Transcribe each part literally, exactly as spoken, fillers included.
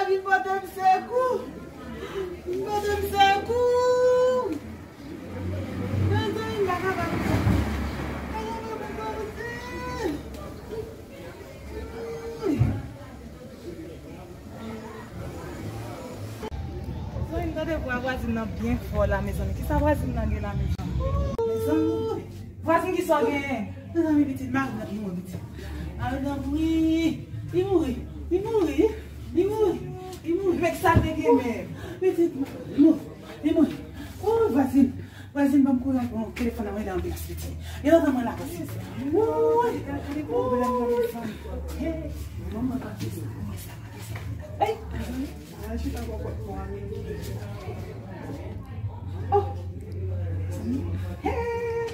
Vin pote m sekou. Vin pote m sekou. Mezanmi, m pa kapab. Zanmi, m tande vwa vwazin nan byen fò la, mezanmi. Kisa vwazin nan gen la, mezanmi? Mezanmi, vwazin, kisa w genyen? Mezanmi, pitit, mari m ap mouri, pitit. Mari m ap mouri. Li mouri. Li mouri. Li mouri. Li mouri. Men kisa l te gen menm? Pitit, li mouri. Li mouri. O, vwazin. Vwazin, ban m kouri al pran telefòn nan, mwen rele anbilans, pitit. Yo, ban mwen lapolis. Woy, gen pwoblèm nan, mezanmi. Hey, manman, pa fè sa, pa fè sa, pa fè sa. Hey, mezanmi. Oh. Hey.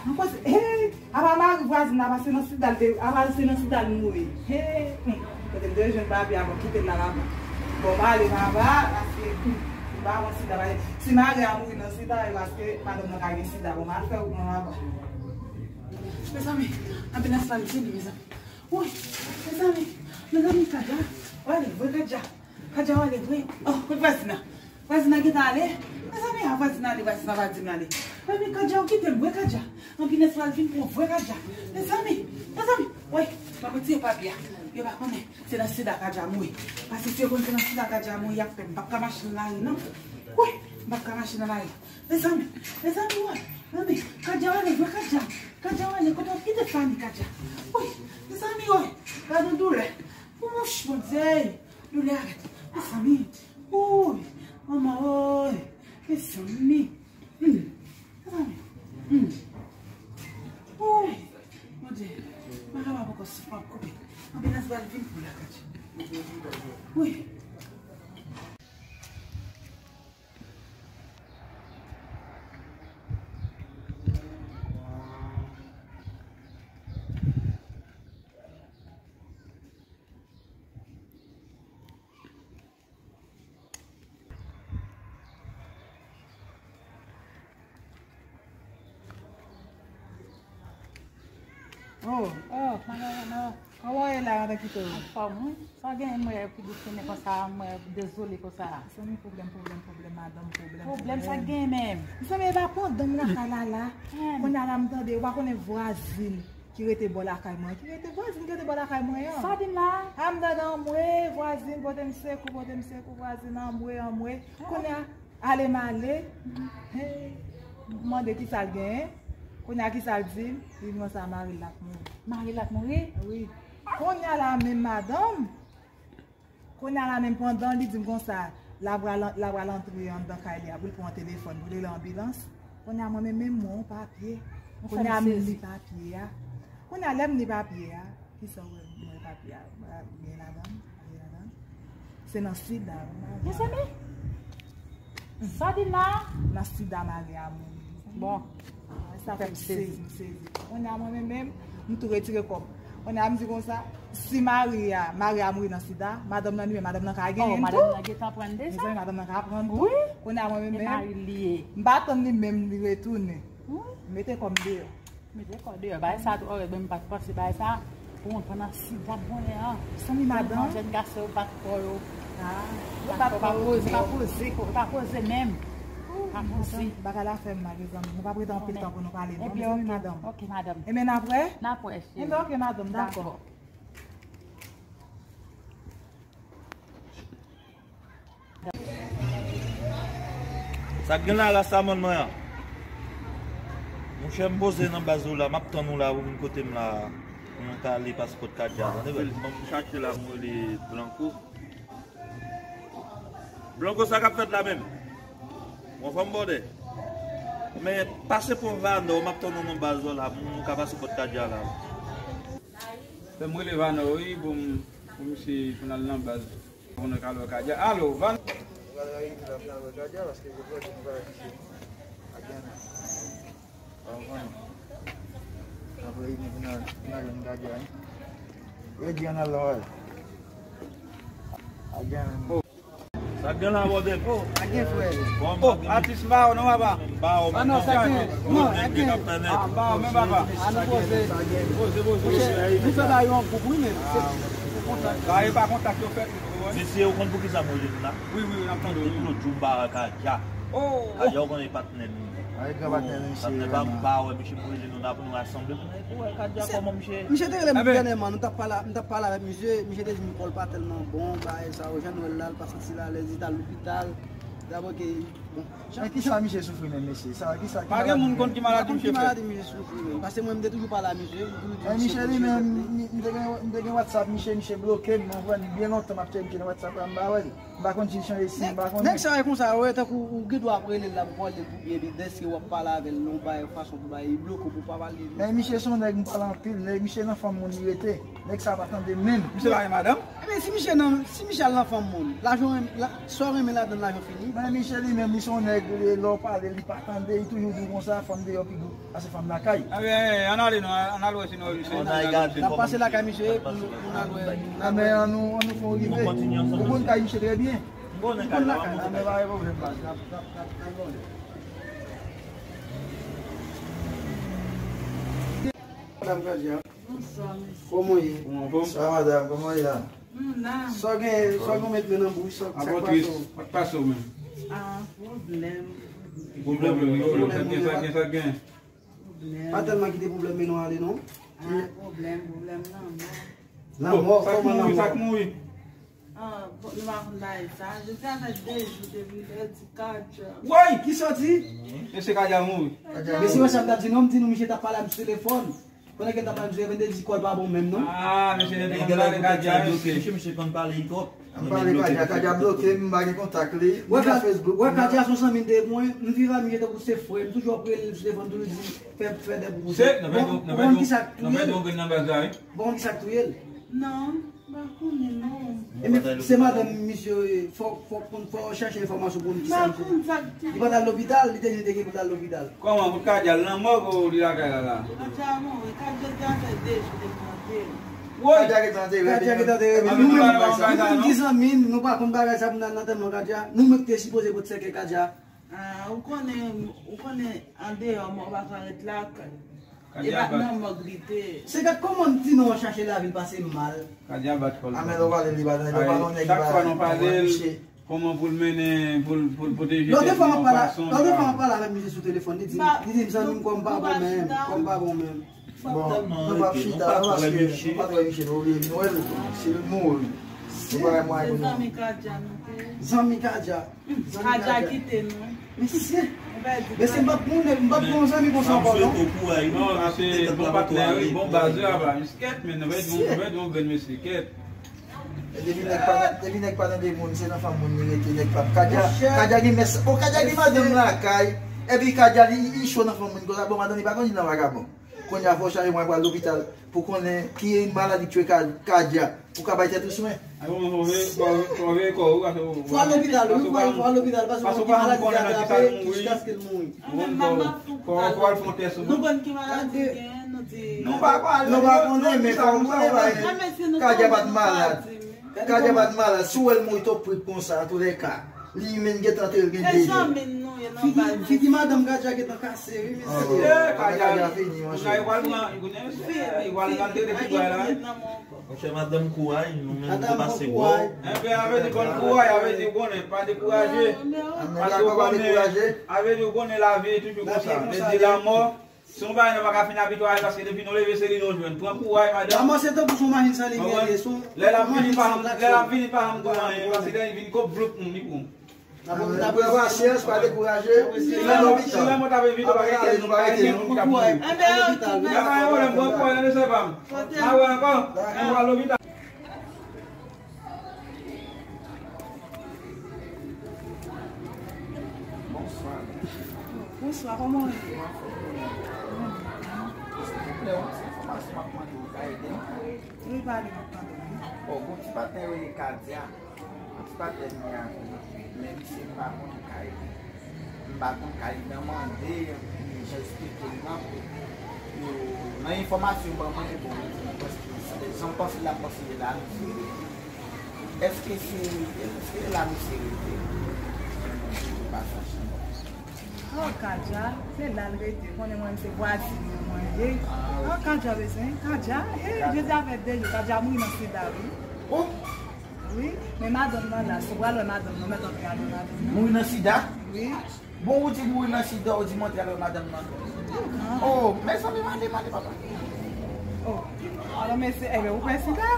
Mwen panse, hey, apa mari vwazin la, paske nan sida l te, apa se nan sida l mouri. Hey, hmm. Kote m te jwenn papye a, bon, kite l la, papa. Bon, m ale, papa, paske, hmm, m pa pran sida, paske si mari a mouri nan sida, e paske madanm nan ka gen sida. Bon, m al fè wout mwen, papa. Mezanmi, anbilans la vini, mezanmi. Woy, mezanmi, mezanmi, Kadja, w ale vre, Kadja. Kadja, w ale vre. Oh, kot vwazin nan? Vwazin nan gentan ale. Mezanmi, a vwazin nan ale, vwazin nan pa di m l ale. Mezanmi, Kadja, w kite m vre, Kadja. Anbilans pral vin pran w vre, Kadja. Mezanmi, mezanmi. Woy, m ap retire papye a. Yo pa konnen se nan sida Kadja mouri. Paske si yo konn se nan sida Kadja mouri, y ap fè m p ap ka mache nan lari, non. Woy, m p ap ka mache nan lari. Mezanmi, mezanmi, woy. Mezanmi, Kadja, w ale vre, Kadja. Kadja, w ale, kote w kite Fani, Kadja? Woy, mezanmi, woy. Gad yon doulè. Wouch, Bondye. Doulè arete. Mezanmi. Woy. Manman, woy. Mezanmi. Hmm. Mezanmi. Hmm. Woy. Bondye. M pa kapab ankò, souf mwen ap koupe. Anbilans pral vin pou la, Kadja. Woy. Oh, oh, Magarena, kòman w ye la, madan Kito? Anfòm, wi. Sa gen, mwen, ki bouch tounen konsa, mwen, dezole konsa. Zanmi, pwoblèm, pwoblèm, pwoblèm, madanm, pwoblèm, pwoblèm. Pwoblèm, sa gen menm? Zanmi, e pa pandan m lakay la, la. Kounye a la, m tande, ou pa konnen vwazin ki rete bò lakay mwen, ki rete vwazin ki rete bò lakay mwen an. Sa di m la? A, m tande anmwe, vwazin, pote m sekou, pote m sekou, vwazin, anmwe, anmwe. Kounye a, ale m ale. Hey, m mande kisa l genyen. Kounye a, kisa l di m? Li di konsa, mari l ap mouri. Mari l ap mouri? Wi. Kounye a la menm, madanm. Kounye a la menm, pandan li di m konsa, l a pral, l a pral antre anndan kay li a pou l pran telefòn, pou l rele anbilans. Kounye a mwen menm, menm mwen, yon papye. Kounye a m li papye a. Kounye a lè m li papye a, kisa w wè m wè papye a? Gen ladan l? Pa gen ladan l? Se nan sida, wi, madanm. Mezanmi, sa di la? Nan sida mari a mouri. Bon. Sa fè m sezi, m sezi. Kounye a mwen menm, menm, m tou retire kò m. Kounye a m di konsa, si mari a, mari a mouri nan sida, madanm nan li menm, madanm nan ka genyen l tou. Oh, madanm nan gentan aprann de sa. Mezanmi, madanm nan ka aprann tou. Wi. Kounye a mwen menm, menm, m pa tann li menm li retounen. M mete kò m deyò. Mete kò deyò. Bagay sa tou, oh, men m pa t panse bagay sa. Bon, pandan sida konnen an. Zanmi, madanm. Jèn gason yo bat kò yo. Ah, yo bat kò yo, yo pa poze, yo pa poze menm. Pa poze. Bagay la fè m mal, mezanmi. Nou p ap rete anpil tan pou nou pale, non, mezanmi, madanm. Ebyen, ok, ok, madanm. Ebyen, n ap wè? N ap wè, cheri. Ebyen, ok, madanm, dakò. Sa k gen la, Rastaman mwen an? Monchè, m poze nan baz ou la, m ap tann ou la, ou vin kote m la, pou nou ta ale paspò Kadja, tande baz? Ban m chache la, m rele Blanco. Blanco, sa k ap fèt la menm? Ou anfòm, brother? Men pase pran Vanò, m ap tann ou nan baz ou la, pou nou ka paspò Kadja la. Fè m rele Vanò, wi, pou m, pou misye, pou n al nan baz. Pou nou ka wè Kadja. Alo, Van. Nou pral reyini la pou n al wè Kadja, paske jodi a nou pa reyini ak Djana. Pa konprann. N ap reyini pou n al, pou n al jwenn Kadja, wi. Redi ann al la, wè. Ak Djana. Sa gen la, brother? Oh, pa gen frè. Oh, atis, m ba ou non, papa. M ba ou, ah non, sa gen. Non, sa gen. Ah, m ba ou men, papa. A nou poze. Poze, poze. Monchè, nou fè bagay yo an gwoup, wi, men se pou kontak. Bagay pa kontak yo fèt. Mesye, ou konn poukisa m rele nou la? Wi, wi, wi, n ap tande w. Depi lòt jou m pa wè Kadja. Oh, oh. Kadja, ou konnen patnè nou. Ay, gran patnè nou, mesye. Patnè pa m pa wè misye, m rele nou la pou nou rasanble. Mwen pou wè Kadja kòman misye. Misye te rele m dènyèman, nou t ap pale, m t ap pale avèk misye, misye te di m kò l pa tèlman bon, bagay sa yo, jan nou wè l la, l pa santi l alèz, li t al lopital. Dabò ke, bon, men kisa misye soufri menm, mesye? Sa, kisa, ki maladi misye fè? Pa gen moun konn ki maladi misye fè. Ki maladi misye soufri menm? Paske mwen, m te toujou pale a misye, m toujou di misye, misye gen pwoblèm. Men misye li menm, m, m te gen, m te gen WhatsApp misye, misye bloke m, m konprann byen lontan m ap tcheke nan WhatsApp la, m pa wè l. M pa konn si l chanje sim, m pa konn. Nèg sa yo konsa, yo wè tankou ou gen dwa ap rele l la pou pale pou byen, epi dèske w ap pale avè l nan yon bagay, fason pou bagay, li bloke w pou w pa pale. Men misye se yon nèg m pale anpil, nèg misye nan fanm moun li rete. Nèg sa pa tande menm. Misye pa gen madanm? Ebyen, si misye nan, si misye al nan fanm moun, lajan, la, sa w renmen ladan l, lajan fini? Men misye li menm, li se yon nèg, lè w pale, li pa tande, li toujou di w konsa, fanm deyò pi gwo pase fanm lakay. Ebyen, ann ale non, ann al wè si nou wè misye. N ap pase lakay misye, pou nou, pou n al wè. Ebyen, ann nou, ann nou fè yon rive. Ou konn kay misye trè byen. M konnen kay la, m konnen kay la. Ebyen, pa gen pwoblèm, baz. N ap, n ap, n ap, n ap wè. Madam Kadia. Bonswa, mesye. Kòman w ye? Kòman w anfòm? Sa va, madam, kòman w ye la? M la. Sa w gen, sa w gen w met men nan bouch, sa, sa k pase w? Sa k pase w menm? Ah, pwoblèm. Pwoblèm, pwoblèm, sa k gen, sa k gen, sa k gen? Pwoblèm. Pa tèlman kite pwoblèm mennen w ale, non. Ah, pwoblèm, pwoblèm lanmò. Lanmò, kòman lanmò? Sa k mouri, sa k mouri? Ah, bon, nou pa konn bagay sa. Jodi a fè de jou depi lè di Kadja. Woy! Kisa w di? Mesye Kadja mouri. Mesye, wè sa m t ap di nou, m di nou, misye t ap pale a m sou telefòn. Pandan ke l t ap pale m sou telefòn, li te di kò l pa bon menm, non? Ah, mesye, nèg la te konn pale Kadja, mesye. Misye, misye konn pale twòp. M pale Kadja, Kadja bloke m, m pa gen kontak li. Wè, Kadja se yon zanmi m te mwen, m viv ak misye tankou se frè m, toujou ap rele l sou telefòn, toujou di, fè, fè de pou misye. Bon, ou konn kisa k touye l? Bon, kisa k touye l? Non. M pa konnen non. Ebyen, se madanm misye, fò, fò, fò, fò chèche enfòmasyon pou nou ki sa misye. M pa konn sa k touye. Li pa t al lopital, li te di li te gen pou l al lopital. Kòman, pou Kadja al nan mòg ou li lakay la la? Kadja mouri, Kadja te fè de jou depi antere. Woy! Kadja gentan antere. Kadja gentan antere. Nou menm, nou menm ki zanmi, nou pa konn bagay sa pou n al nan antèman Kadja. Nou menm ki te sipoze pot sèkèy Kadja. Ah, ou konnen, ou konnen andeyò mò pa ka ret lakay. E pa nan mòg li te ye. Se gad kòman m di non an chache lavi l pase m mal. Kadja bat kò l. Amèn, ou pale li pa nan, li pa nan nèg. Chak fwa nou pale l, kòman pou l mennen, pou l, pou l pwoteje tèt li yon fason. Lòt fwa m ap pale, lòt fwa m ap pale avèk misye sou telefòn, li di, li di m zanmi m kò m pa bon menm, kò m pa bon menm. Bon, nou p ap chita, non, paske nou pa t wè misye, nou obliye vin wè l, si l mouri, nou pa wè mwayen pou nou. Se zanmi Kadja nou te ye. Zanmi Kadja. Kadja kite nou. Mesye. Mesye, m p ap konnen, m p ap gen yon zanmi konsa ankò, non. Non, mesye, bon patnè, wi, bon baz, wi, apa, misye kèt, men, nou vle di, nou vle di yon grenn mesye kèt. E depi nèg pa nan, depi nèg pa nan de moun, se nan fanm moun li rete, nèg pa. Kadja, Kadja gen mès, o, Kadja gen madanm lakay, epi Kadja li, li cho nan fanm moun, konsa, bon, madanm li pa konn li nan vagabon. Kounye a fò w chache mwen pral lopital pou konnen ki maladi k tchwe Ka-, Kadja, pou w ka bay tèt ou swen. Ay, bon, fò w veye, fò w veye, fò w veye kò w, wi, paske w, fò w al lopital, wi, fò w al, fò w al lopital, paske w pa konn ki maladi Kadja atrape jiskaske l mouri. Ou konprann? Fò, fò, fò w al fè yon tès, ou konprann? Nou konn ki maladi l genyen, nou di. Nou pa konnen, men fò w, fò w bay. Kadja pa t malad. Kadja pa t malad, si w wè l mouri twòp prit konsa, antoulèka, li menm gentan antere l gen de jou. Figi, figi madanm Kadja gentan kase, wi, mesye. Oh, Kadja fini, monchè. Kadja pral pran, li pral antere ti bwa la. Monchè, madanm, kouraj, nou menm nou pase gwo. Enben, sa vle di, konn kouraj, sa vle di, ou konnen, pa dekouraje. Paske ou konnen, sa vle di, ou konnen lavi toujou konsa. Vle di lanmò. Si yon bagay nou pa ka fin abitye avè l, paske depi nou leve, se li nou jwenn. Pran kouraj, madanm. Lanmò se tankou se yon machin san limyè li ye, se yon machin san aksyon. Lè l ap vini, pa janm, lè l ap vini, pa janm di anyen, paske lè li vin, kòb vloup, moun, li pran. N ap, n ap pran pasyans, pa dekouraje. Si lanmò, si lanmò t ap evite w, pa gen, pa gen moun ki t ap mouri. Enben, pa gen pwoblèm, pran kouraj, tande, sè pa m. N a wè ankò. Enben, al lopital. Bonswa. Bonswa, kòman w ye? Silvouplè, yon ti enfòmasyon m ap mande w, ou ka ede m? Wi, pale, m ap tande w, wi. Bon, gon ti patnè rele Kadya. Yon ti patnè m gen avè l. Men misye m pa konn kay li. M pa konn kay li, m mande, jan eksplike l nan, pou, pou, nan enfòmasyon ban mwen, bon, li di m, paske se jan m panse l ap panse l la, misye rete. Èske se, èske se la misye rete? Ou pa chache. Oh, Kadya, se la l rete. Konnen mwen, se vwazin mwen ye. Ah, Kadya bezwen, Kadya, eh, Jezi avè de jou, Kadya mouri nan sida, wi. Oh! Wi, men madanm nan la, si w pral wè madanm nan, mèt antre al wè madanm nan. Mouri nan sida? Wi. Bon, ou di mouri nan sida, ou di m antre al wè madanm nan. Oh, mezanmi, m ale, m ale, papa. Oh, alò mesye, ebyen ou pran sida?